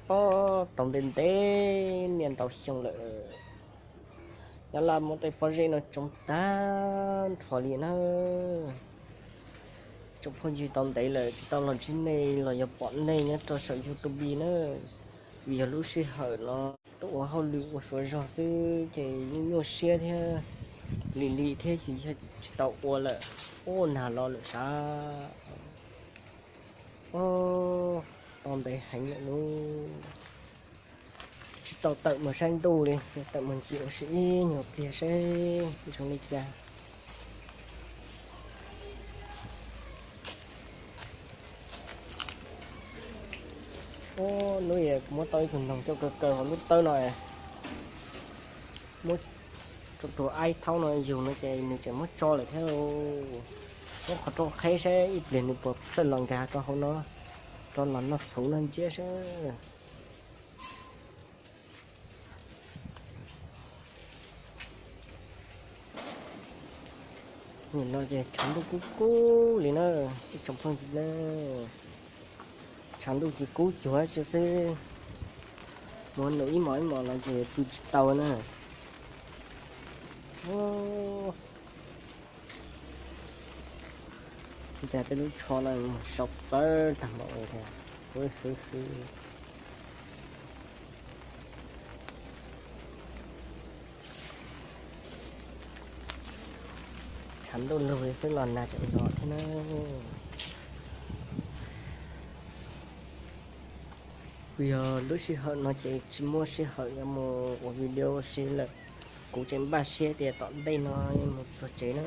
Ob, tau ntev ntev niaj ntau xyoo lawm, nyob Laj muab tej pob zeb no tsoo tag nrho li na. Tsoom phooj ywg, tau ntev lawm tsis tau los ntsib nej los yog pom nej nyob rau saum YouTube na, vim yog lub sij hawm no tuaj ua hauj lwm ua suav zog xwb ces nyuaj nyuaj siab thiab, lim lim thiab ces yog tsis tau ua lawm. Ub, nag los lawm sav. Ub, tau ntev heev lawm lauj. Tsis tau tawm mus saib ntuj li, tawm mus ncig ua si ib nyuag pliag seb zoo li cas. Ub, hnub ib kuv muab tau ib tug noog coj kaw kaw hauv lub tawb no, muab rau tus aib thaub no yug no ces nws tseem muab tso lawm thiab. Muab qhov rooj qheb seb ib pliag nws puas txawj los nkag rau hauv no, rau los noj txhuv noj ntsiab seb. Nim no ces tshav ntuj kub kub li na, ib tsoom phooj ywg na. Tshav ntuj ces kub cuag tsi xwb, mus num ib hmos ib hmos no ces pw tsis tau na. Ua cas tej lub tsho no mus sau txawv tag npaum li thiab. Tshav ntuj lug li xwb los nag tseem los thiab na. Kuj yog lub sij hawm no ces tsis muaj sij hawm yuav mus ua video si lawm. Kuv tseem npaj siab tias tom ntej no mus txog tsev na,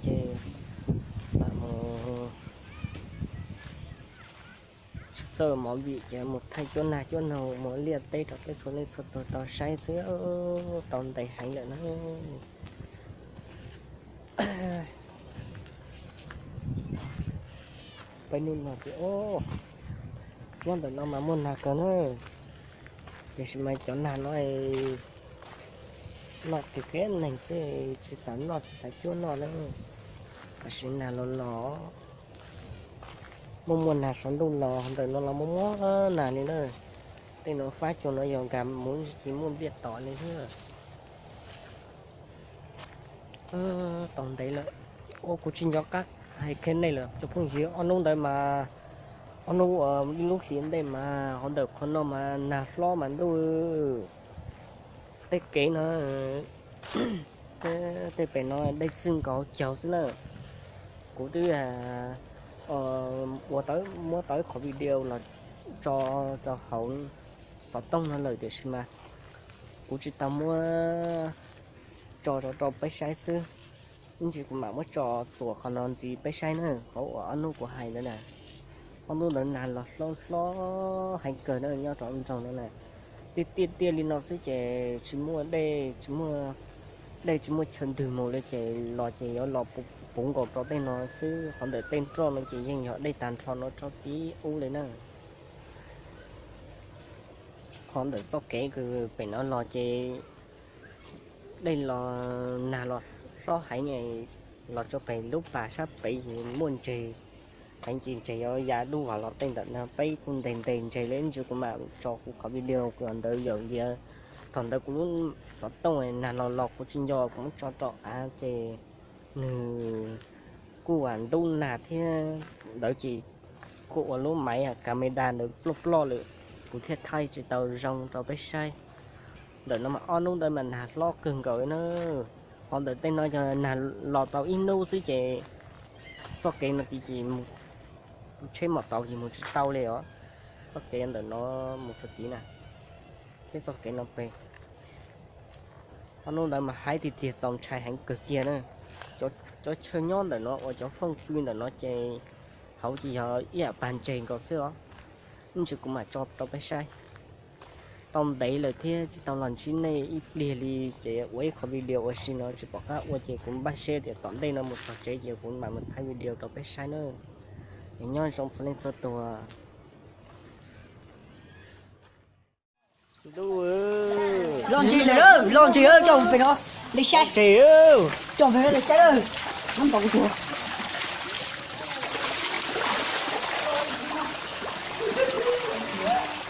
ces mam mus tsis txawj movie ces mus thaij cuab nag cuab noog mus liaj teb rau peb txhua leej txhua tus tau saib xwb. Tau ntev heev lawm na. Peb hnub no ces, nyob ntawm no mas muaj nag kawg na, tiam sis mas cov nag no noj qis qis neeg xwb, tsis xav noj tsis xav cuab noj na. Tam sim nag los los, muaj muaj nag saum ntuj los ntawm no los muaj muaj nag li na. Tej no fab cua no yog nkag mus ces muaj npiaj tom li xwb. Tau ntev lawm, ua kuv tsis nco qab hais qhia nej lawm cov phooj ywg. Ob hnub ntawd mas, ob hnub uas ib lub hlis ntej mas hauv ntawm qhov no mas nag hlob mas ntuj, tej kev no, tej pem no dej txwj nkaus caug xwb na. Kuv twb ua tau, muab tau ib qhov video los tso rau hauv xov tooj no lawm tiam sis mas kuv tsis tau muab tso rau rau peb saib xwb. Ib ntsis kuv mam muab tso txuas qhov no ntxiv peb saib na, qhov uas ob hnub kuv hais ntawd na. Ob hnub ntawd nag los hlob hlob heev kawg na nyob rau nroog no na. Tiaj tiaj tiaj li no xwb ces tsis muaj dej, tsis muaj dej tsis muaj chaw ntws mus li ces los ces yuav los puv nkaus rau tej no xwb. Qhov ntawm tej nroj no ces yeej yog dej tag nrho no rau tib ub li na. Qhov ntawm txoj kev kws pem no los ces dej los nag los hlob heev, los rau pem lub pas sab pem ces muaj ntseg heev ces ntseg yuav ya dub vas los tej ntawm no peb kuj ntes ntes ntseg li. Ib ntsis kuv mam tso kuv qhov video kws ntawd yawm tias thaum ntawd kuv lub xov tooj nag los los kuv tsis nco kuv muab tso rau av ces nws kuj ua ntub nag thiab ntawd ces kuj ua lub maiv camera ntawd ploj ploj lawm, kuv thiaj thaij tsis tau zoo rau peb saib. Ntawm no mas ob hnub ntawd mas nag hlob kawg nkaus na. Qhov ntawm tej no yog nag los tau ib hnub xwb ces txoj kev no ces mus, tsheb mom tau ces mus tsis tau li os. Txoj kev ntawm no mus txog tid na, thiab txoj kev no pem. Ob hnub ntawd mas haib tiag tiag, txaus ntshai heev kawg kiag na. Cov chaw nyob ntawm no uas cov fooj pw ntawm no ces hauv ces yog ib yam pag ntseg nkaus xwb os. Ib ntsis kuv mam tso rau peb saib. Tau ntev lawm thiab tsis tau los ntsib nej ib pliag li ces ua ib qho video ua si no tsis pom qab ua ces kuv npaj siab tias tom ntej no mus txog tsev ces kuv mam mus thaij video rau peb saib na. Es nyob zoo txhua leej txhua tus. Los ntses lawm, los ntses, coj pem no, li saib. Coj pem no li saib. Npau kuv tuag.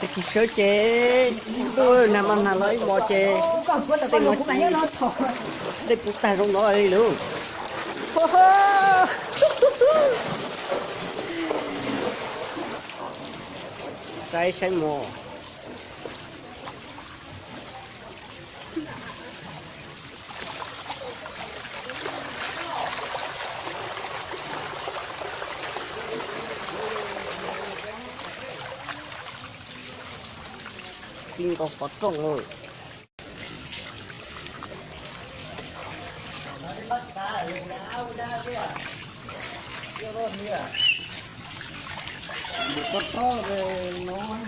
Tej Tsis sawv ces, nag mas nag los ib hmos ces, tej no dej puv tag zoo no li lauj. Saib saib mos. Tij nkaus qhov rooj lawm.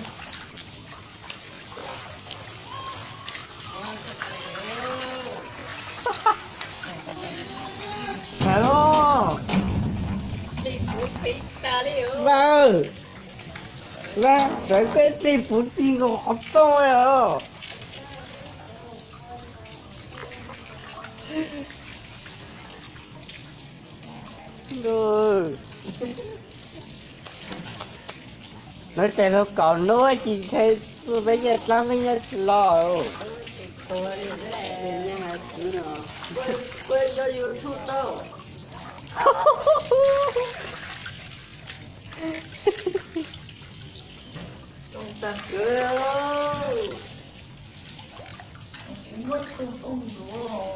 Sawv os. Vaj, vaj, sawv koj tej puv tij nkaus qhov rooj os. Lawv tseem los kaum hnub ces ntshe peb nyiaj dlaab peb nyiaj tsis los. Tab tshaj npoo ntxuav.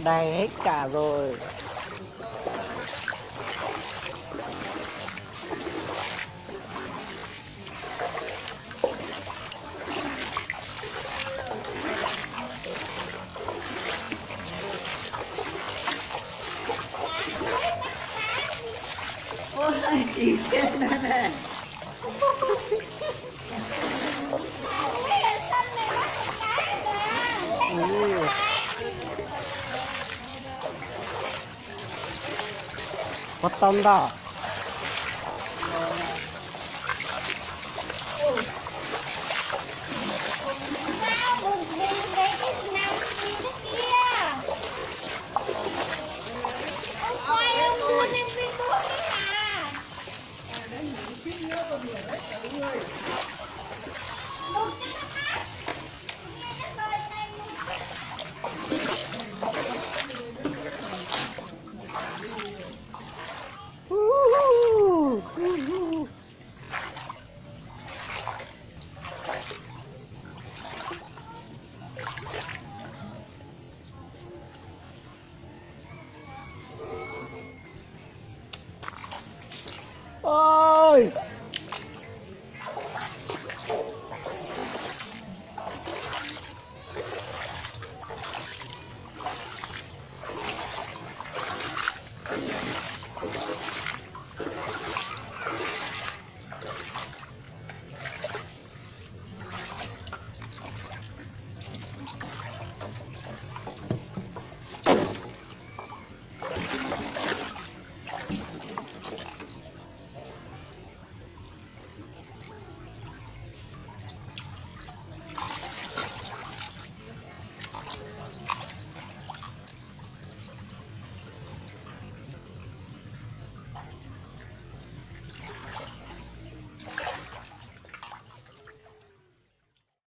Dai heev kawg li. Puas tau ntau?